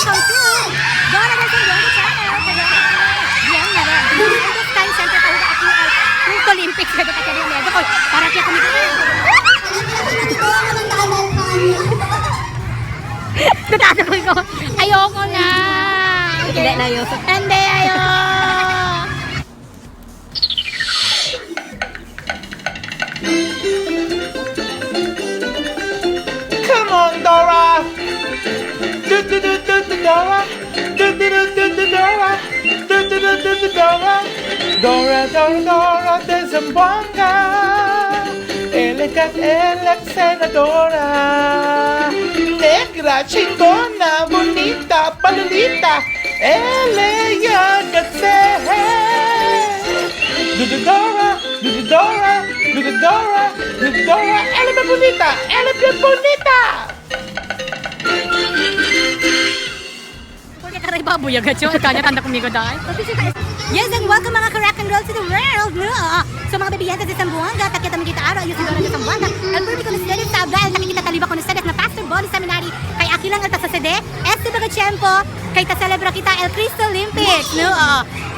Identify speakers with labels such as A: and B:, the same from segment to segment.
A: Welcome to Dora del Zamboanga Channel. Bien na rin. And this time, siyempre, tahuga at yung Olympics. Kaya tayo yung medo ko. Para kaya kumita. Natatakoy ko. Ayoko na.
B: Hindi na yun.
A: Hindi, ayoko.
C: Come on, Dora. Do do do do do Dora. Do do do do do Dora. Do do do do do Dora. Dora Dora Dora de Zamboanga. Elegat elec senadora. Negra, chingona, bonita, palolita. Elegagatse. Do do Dora, do do Dora, do do Dora, do do Dora. Ela é bem bonita, ela é bem bonita.
A: Porque karay baboy agad yun. Kanya tanda kumigo dahil. Yes, and welcome mga ka-rock and roll to the world! No? So mga bibiyanta sa Zamboanga, takyat ang kita araw, ayos si Dora sa Zamboanga. Al purbi ko na sila sa abla, al nakikita taliba ko na sila na Pastor Bonnie Seminary, kay Akilang Alta sa Sede, Este Baga Tiempo, kay ta celebra kita El Cristo Olympics. No?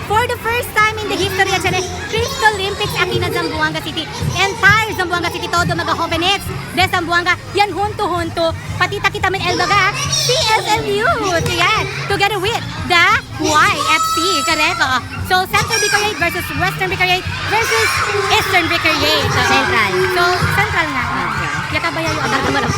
A: For the first time in the history of Chile, Cristo Olympics aki na Zamboanga City. Entire Zamboanga City todo mga jóvenes de Zamboanga, yan hunto-hunto. Patita kita min el baga, CSMU. So yan, together with the YFC. Correct? Oo. So Central Vicariate versus Western Vicariate versus Eastern Vicariate. Oo.
B: Central.
A: So Central nga. Yakabaya yung agar mo lang.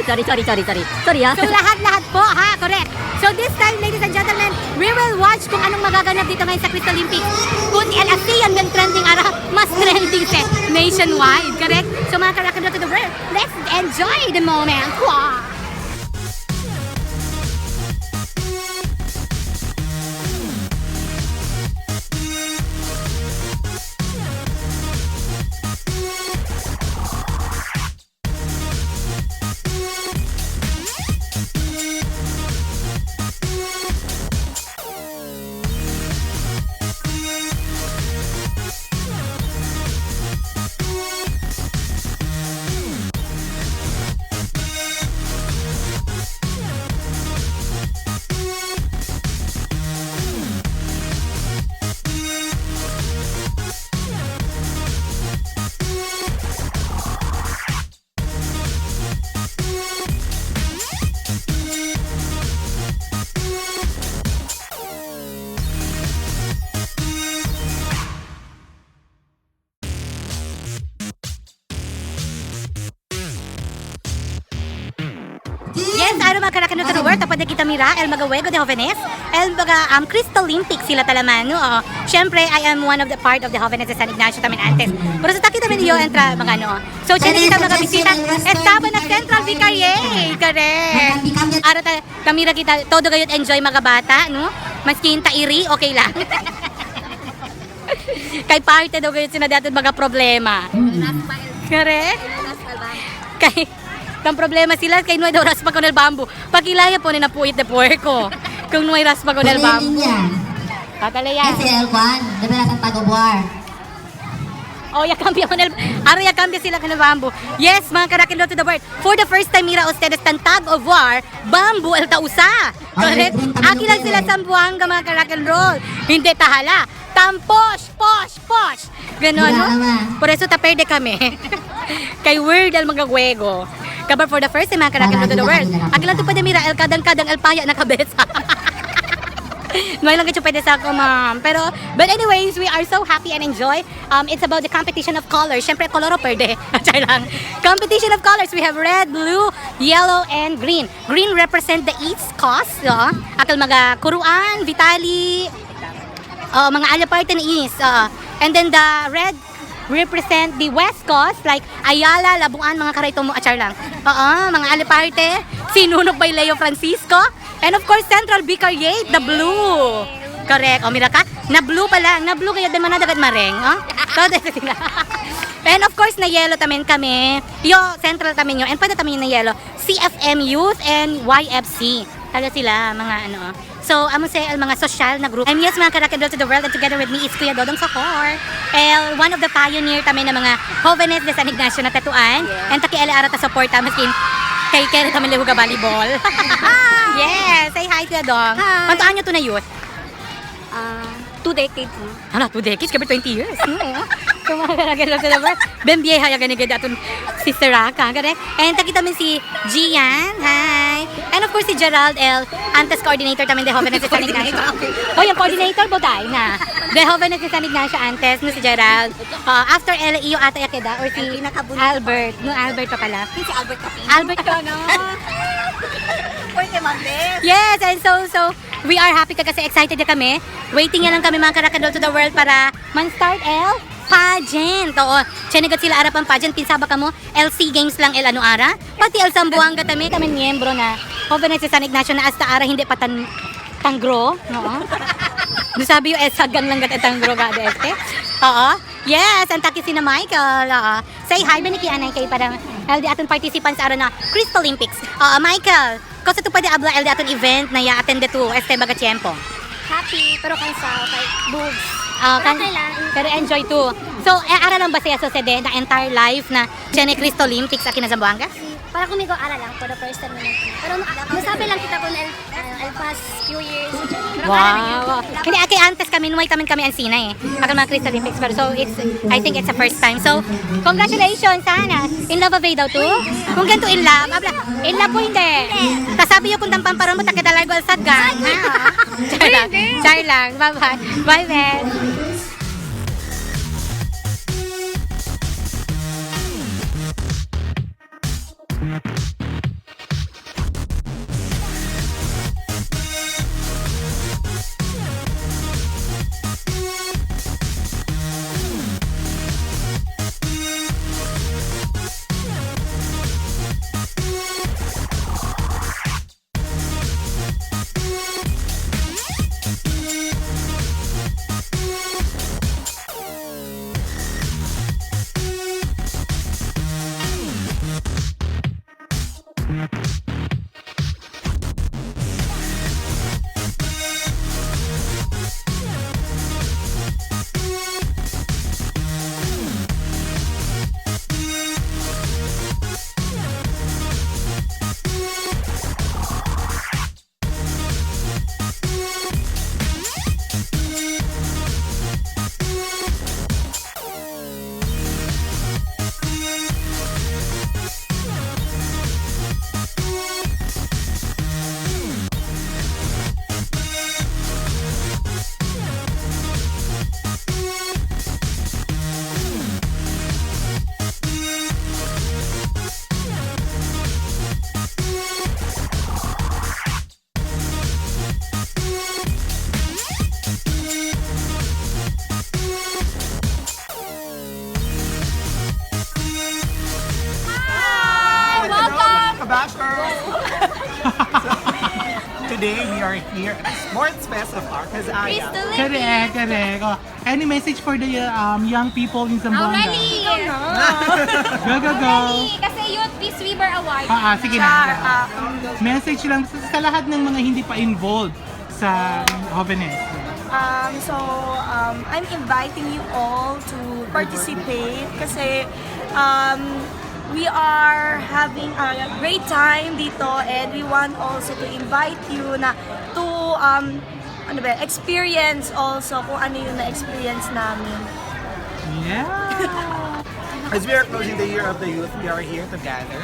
B: Sorry, sorry, sorry, sorry. Sorry ah.
A: So lahat-lahat po ha, correct. So this time, ladies and gentlemen, we will watch kung anong magaganap dito ngayon sa Crystal Olympics. Kung el ASEAN ng trending ara, mas trending sa nationwide, correct? So mga karakam to the world, let's enjoy the moment. Wow! Yes, araw mga karakano to the world. Tapos na kita mira, El Magawego de Jovenes. El baga, Crystal Olympics sila talaman. No? Oo. Siyempre, I am one of the part of the Jovenes de San Ignacio tamin antes. Pero sa takita min iyo entra mga ano. So, siyempre kita mga bisita. Estaba na Central Vicariate. Correct. Ara ta, tamira kita, todo gayot enjoy mga bata, no? Maski yung tairi, okay lang. Kay parte daw gayot sinadatot mga problema. Correct? Kay Kang problema sila kay no daw raspa con el bambu. Pagilaya po ni napuit de puerco. Kung no raspa con el bambu. Katalaya.
B: SL Kwan, de San Tagobuar.
A: Oh, ya cambia con el Ara ya cambia sila con el bambu. Yes, mga karakin to the world. For the first time mira ustedes tan tag of war, bambu el tausa. Correct? Aki lang sila sa Zamboanga mga karakin roll. Hindi tahala. Tamposh, posh, posh. Ganon, no? Por eso ta perde kami. Kay weird al mga gwego. Kabar for the first time mga karakin roll to the world. Aki lang to pwede mira el kadang-kadang el paya na kabesa. May lang pwede sa ako, ma'am. Pero, but anyways, we are so happy and enjoy. It's about the competition of colors. Siyempre, koloro perde. Char lang. Competition of colors. We have red, blue, yellow, and green. Green represent the East Coast. No? Akal mga Kuruan, Vitali, oh, mga alaparte ni East. Oo. And then the red represent the West Coast, like Ayala, Labuan, mga karayto mo, achar lang. Oo, mga alaparte, Sinunog by Leo Francisco, and of course, Central Vicariate, the blue. Correct. O, mira ka, na blue pala, na blue kaya din manadagat mareng. Oh? So, dito sila. And of course, na yellow tamin kami. Yo, central tamin yo. And pwede tamin yung na yellow. CFM Youth and YFC. Talaga sila, mga ano. So, amo sa el mga social na group. And yes, mga karakadol to the world, and together with me is Kuya Dodong Sokor. El, one of the pioneer tamin na mga jóvenes de San Ignacio na tatuan. And taki ele ara ta support ta maskin Kay kaya kami lihuga volleyball. Yes, say hi to Dong.
B: Hi.
A: Kwanto anyo to na youth?
B: 2 decades na.
A: Ano, 2 decades? Kami 20 years. So, mga karagay to the world. Ben vieja, ya ganyan aton si Raka. Gani. And takita min si Gian. Hi. And of course, si Gerald L. Antes coordinator tamin de Jovenes de San Ignacio. Oh, yung coordinator bo tayo na. De Jovenes de San Ignacio antes, no si Gerald. After L, iyo ata yakeda or si Albert. No, Albert pa pala.
B: Si Albert Capin.
A: Albert ka, no?
B: Pwede Mandes.
A: Yes, and so we are happy ka kasi excited na kami. Waiting na lang kami mga karakadol to the world para man-start el pageant. Oo, chenigat sila ara pang pageant. Pinsaba ka mo, LC Games lang el ano ara. Pati el Sambuanga kami, kami miyembro na. Jovenes de San Ignacio na hasta ara hindi pa tan tanggro. Oo. No sabi yung esagan lang gat tanggro ga este. Oo. Yes, ang taki si na Michael. Oo. Say hi ba ni anay kay para LD aton participants ara na Crystal Olympics. Oo, Michael. Kasi to pwede abla LD aton event na ya attend to este baga tiempo.
B: Happy, pero cansado kay boobs.
A: Ah,
B: Pero okay lang.
A: Pero enjoy too. So, eh, ara lang ba siya so sede na entire life na Chene Crystal Olympics akin na Zamboanga?
B: Para kumigo ara lang for the first time naman. Pero nasabi lang kita kung el past few years. Pero ara lang yun.
A: Wow. Hindi, akay antes kami, nuway kami kami ang sina eh. Akal mga Crystal Olympics. Pero so, it's, I think it's the first time. So, congratulations, sana. In love away daw to? Kung ganito in love, abla, in love po hindi. Tasabi yung kung tampamparon mo, takadalargo al sadgan. Ha? Char lang. Char lang. Bye-bye. Bye, Ben.
D: Kabashers! Today we are here at the Sports Fest of Arcazaya.
C: Correct, correct. Oh, any message for the young people in Zamboanga? Go, go, go.
E: Kasi Youth Peace Weaver Award.
C: Sige na. Message lang sa lahat ng mga hindi pa involved sa Jovenes.
F: So, I'm inviting you all to participate kasi we are having a great time dito and we want also to invite you na to ano ba, experience also kung ano yung na-experience namin.
C: Yeah.
D: As we are closing the year of the youth, we are here together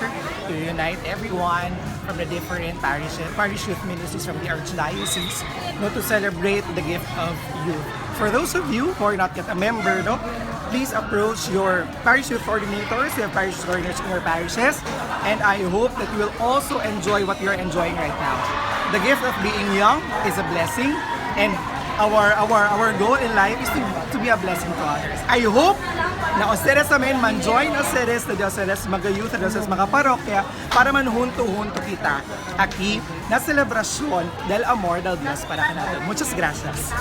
D: to unite everyone from the different parishes, parish youth ministries from the Archdiocese, no, to celebrate the gift of youth. For those of you who are not yet a member, no, please approach your parish youth coordinators, you have parish coordinators in your parishes, and I hope that you will also enjoy what you are enjoying right now. The gift of being young is a blessing, and our goal in life is to be a blessing to others. I hope na ustedes también man join ustedes na ustedes mga youth na ustedes mga parokya para man junto-junto kita aquí na selebrasyon del amor del Dios para kanato. Muchas gracias.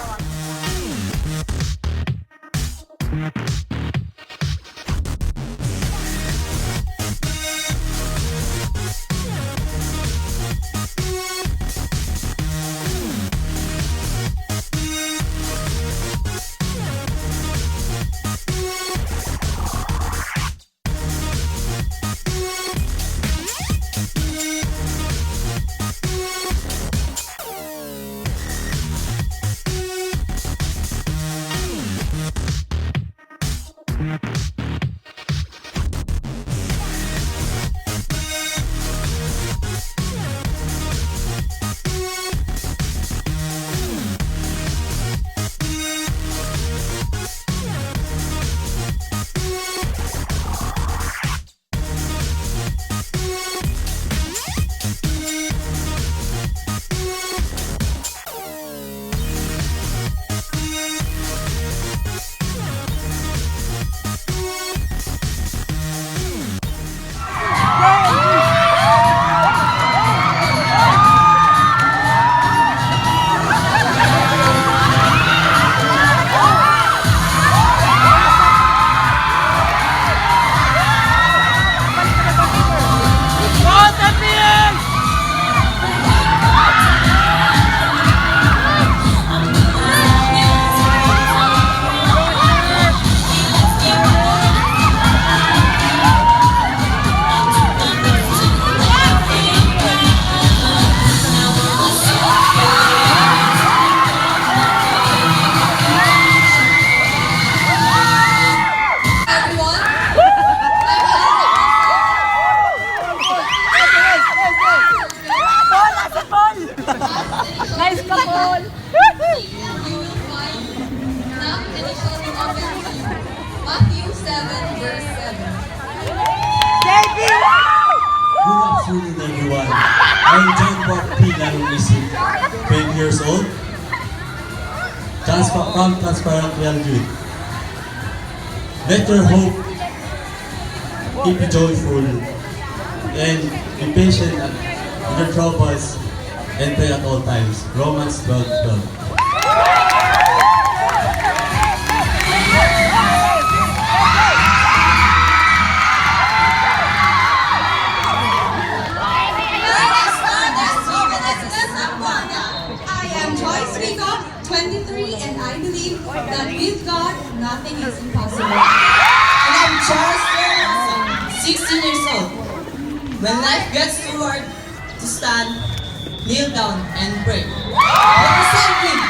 G: I'm John Paul P. Lalong 20 years old, from Transparent Real Youth. Let your hope keep you joyful and be patient in your troubles and pray at all times. Romans 12:12.
H: Buenas tardes, jóvenes de Zamboanga. I am Joyce Rico, 23, and I believe that with God, nothing is impossible.
I: And I'm Charles Ferguson, 16 years old. When life gets too hard to stand, kneel down and pray. Representing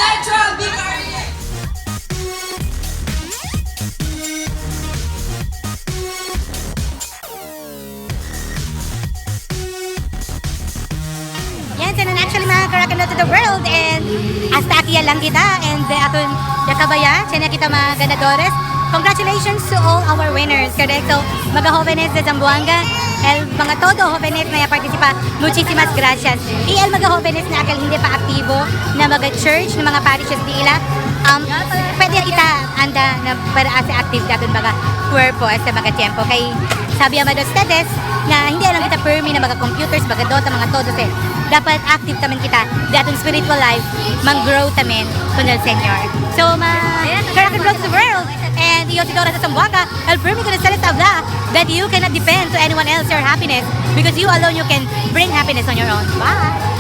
I: Central Vicariate.
A: Yes, and actually mga karakano to the world and hasta aquí lang kita and aton yakabaya, siya na kita mga ganadores. Congratulations to all our winners, correct? So, mga jóvenes de Zamboanga, el mga todo jóvenes na participa, muchísimas gracias. Y el mga jóvenes na akal hindi pa aktibo na mga church, na mga parishes di ila, pwede kita anda na para ase active daton mga cuerpo sa mga tiempo. Kay sabi ama de ustedes na hindi lang kita permi na mga computers, mga Dota, mga todo eh. Dapat active tamen kita daton spiritual life, mang-grow tamen con el Señor. So, ma Caracan Vlogs the world and iyo si Dora sa Zamboanga, el permi con ustedes habla that you cannot depend to anyone else your happiness because you alone you can bring happiness on your own. Bye!